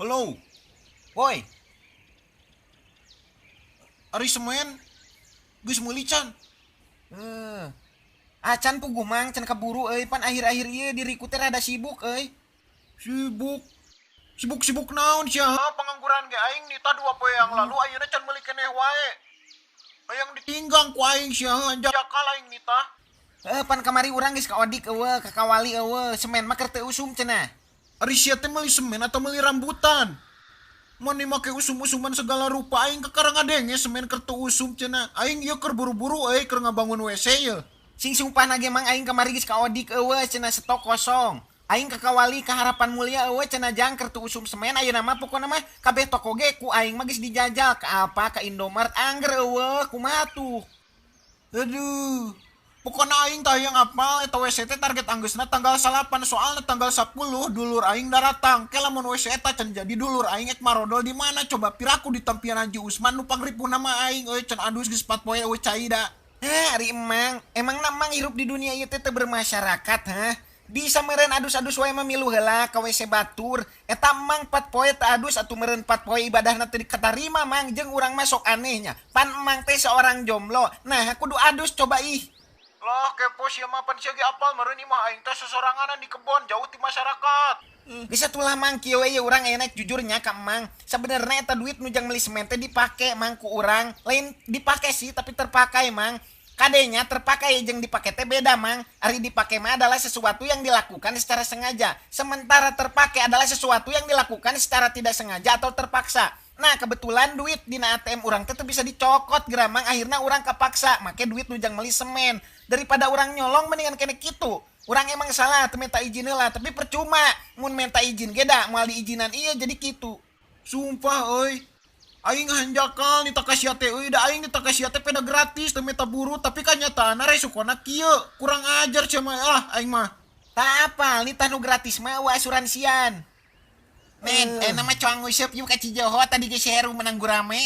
Halo. Woi. Ari semen geus meuli can. Acan puguh mang can kaburu euy, pan akhir-akhir ieu diriku teh rada sibuk euy. Sibuk. Sibuk-sibuk naon sia? Pengangguran ge aing nita 2 poe yang lalu ayeuna can meuli keneh wae. Hayang ditinggang ku aing sia, jakal aing nita. Pan kamari urang geus ka Odik eueuh, ka Kawali eueuh, semen mah keur teu usum cenah. Ari sia teh meuli semen atau meuli rambutan? Mani make usum-usuman segala rupa, aing kakara ngadenge semen keur teu usum cenah. Aing ieu keur buru-buru euy, keur ngabangun WC ye. Sing sumpah ge mang aing kamari geus ka Odik eueuh cenah stok kosong. Aing ka Kawali ka Harapan Mulia eueuh cenah jang keur teu usum semen. Ayeuna mah pokona mah kabeh toko ge ku aing mah geus dijajal, ka Alfa, ka Indomart angger eueuh, kumaha tuh. Aduh. Pokona aing tah hayang apal eta WC teh target anggeusna tanggal 8, soalna tanggal 10 dulur aing daratang. Ke lamun WC eta can jadi dulur aing ek marodol di mana coba piraku di tampian Haji Usman nu pangripuhna mah aing euy can adus geus 4 poe euy cai da. Heh, ari emang, emangna emang hirup di dunia ieu teh teu bermasyarakat hah? Bisa meureun adus-adus wae mah milu heula ka WC batur. Eta emang 4 poe teu adus atuh meureun 4 poe ibadahna teu dikatarima mang, jeung urang mah sok anehnya. Pan emang teh seorang jomblo. Nah, kudu adus coba ih. Lah kepo sia mah pan sia ge apal meureun imah aing teh sosoranganan di kebon jauh ti masyarakat. Geus atulah mang kieu we urang ayeuna jujurnya ka emang. Sabenerna eta duit nu jang meuli semen teh dipake mang ku urang. Lain dipake sih tapi terpakai mang. Kadenya terpakai jeung dipake teh beda mang. Ari dipake mah adalah sesuatu yang dilakukan secara sengaja. Sementara terpakai adalah sesuatu yang dilakukan secara tidak sengaja atau terpaksa. Nah kebetulan duit dina ATM urang teh teu bisa dicokot geura mang, akhirna urang kapaksa make duit nu jang meuli semen. Daripada urang nyolong mendingan kene kitu. Urang emang salah teu minta izin heula, tapi percuma mun minta izin ge da moal diizinan ieu jadi kitu. Sumpah euy. Aing hanjakal nita ka sia teh euy, da aing nita ka sia teh peda gratis teu minta buru, tapi kanyataanna resukona kieu. Kurang ajar sia mah ah aing mah. Tak apal nita nu gratis mah eueuh asuransian. Men, nama cuang nguseup yuk ka Cijoho tadi ge seru menang gurame.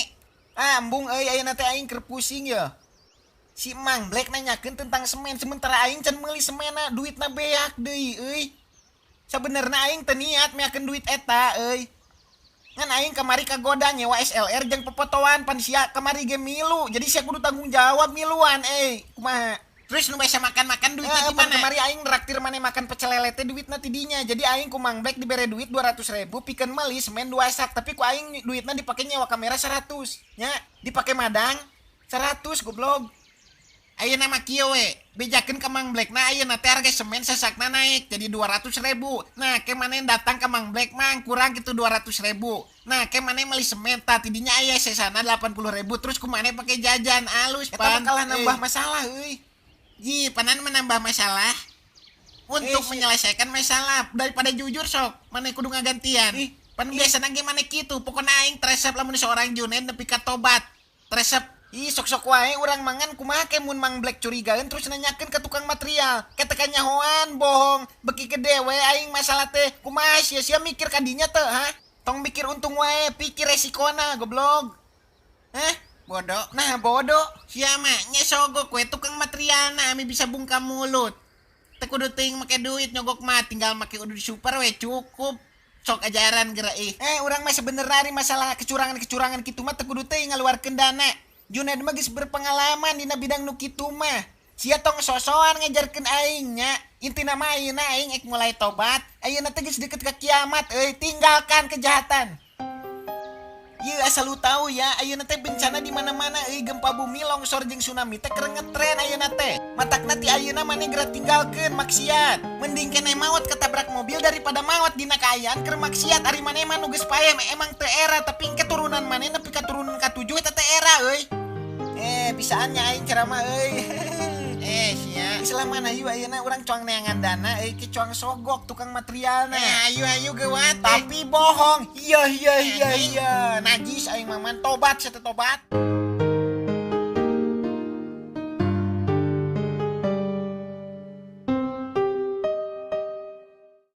Ah, embung euy ayeuna teh aing keur pusing ye. Si Mang Black nanyakeun tentang semen sementara aing can meuli semenna, duitna beak deui euy. Sabenerna aing teu niat meakeun duit eta euy. Ngan aing kamari kagoda nyewa SLR jeung popotoan pan sia kamari ge milu. Jadi sia kudu tanggung jawab miluan euy. Kumaha? Terus nu bisa makan-makan duitna di Pan mana? Kamari aing nraktir maneh makan pecel lele teh duitna ti dinya. Jadi aing ku Mang Black dibere duit 200.000 pikeun meuli semen 2 sak, tapi ku aing duitna dipake nyewa kamera 100. Nya, dipake madang 100 goblok. Ayeuna mah kieu we, bejakeun ka Mang Black na ayeuna teh harga semen sasakna naik jadi 200.000. Nah, ke maneh datang ka Mang Black mang kurang gitu 200.000. Nah, ke maneh meuli semen tah tidinya aya sesana 80.000 terus ku maneh pake jajan alus Eta pan. mah kalah nambah masalah euy. Ji, panan menambah masalah untuk menyelesaikan masalah daripada jujur sok maneh kudu ngagantian. Ih, Pan biasana ge maneh kitu, pokona aing tresep lamun seorang Junen nepi ka tobat. Tresep. Ih, sok-sok wae urang mangan kumaha ke mun Mang Black curigaeun terus nanyakeun ke tukang material. Ketekan nyahoan bohong, beki gede we aing masalah teh. Kumaha sia sia mikir ka dinya teh, ha? Tong mikir untung wae, pikir resikona goblok. Hah? Bodoh. Nah, bodoh. Sia mah nya sogok we tukang materialna ami bisa bungkam mulut. Teu kudu teuing make duit nyogok mah tinggal make udud super we cukup. Sok ajaran geura ih. Urang mah sebenerna ari masalah kecurangan-kecurangan kitu mah teu kudu teuing ngaluarkeun dana. Junaid mah geus berpengalaman dina bidang nu kitu mah. Sia tong sosoan ngajarkeun aing nya. Intina mah ayeuna aing ek mulai tobat. Ayeuna teh geus deket ka kiamat euy, tinggalkan kejahatan. Ieu asal lu tahu ya, ayeuna teh bencana di mana-mana euy, gempa bumi, longsor jeung tsunami teh keur ngetren ayeuna teh. Matakna ti ayeuna maneh geura tinggalkeun maksiat. Mending keneh maot ketabrak mobil daripada maot dina kaayaan keur maksiat. Ari maneh mah nu geus paeh emang teu era, tapi keturunan maneh nepi ka turunan ka-7 eta teh era euy. Bisaannya aing ceramah euy. Sia. Islam mana ayu ayeuna urang cuang neangan dana euy ke cuang sogok tukang materialna. Ayu ayu geuwat. Tapi bohong. Iya iya iya iya. Najis aing maman tobat sia teh tobat.